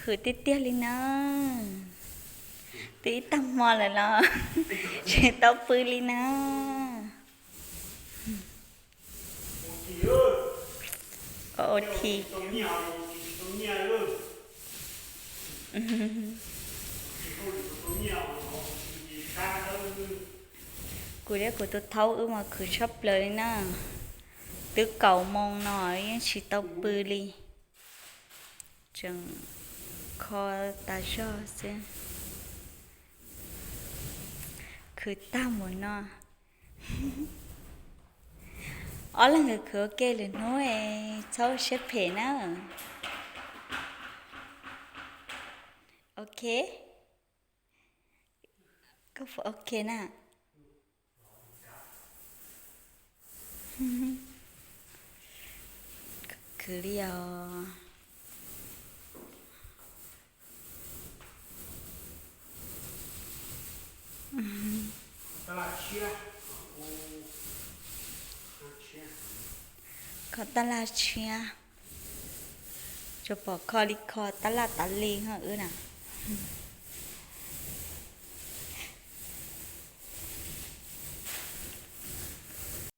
Khwv tiag tiag li na. Twb ib tag hmo lawm los tsis tau pw li na. Ua thi. Kuv thiab kuv tus thaub wb mas khwv tshaj plaws li na. Twb kaum moos no yeej tsis tau pw li. Tseem kho tas zog xwb. Khwv tag mus no. Ob leeg khwv ua ke lwm hnub es txhob siab phem na. Ok. Koj puas ok na? Khwv li os. Kho tab laj tshiab. Tsuas pom kho li kho tab laj tas li ho wb na.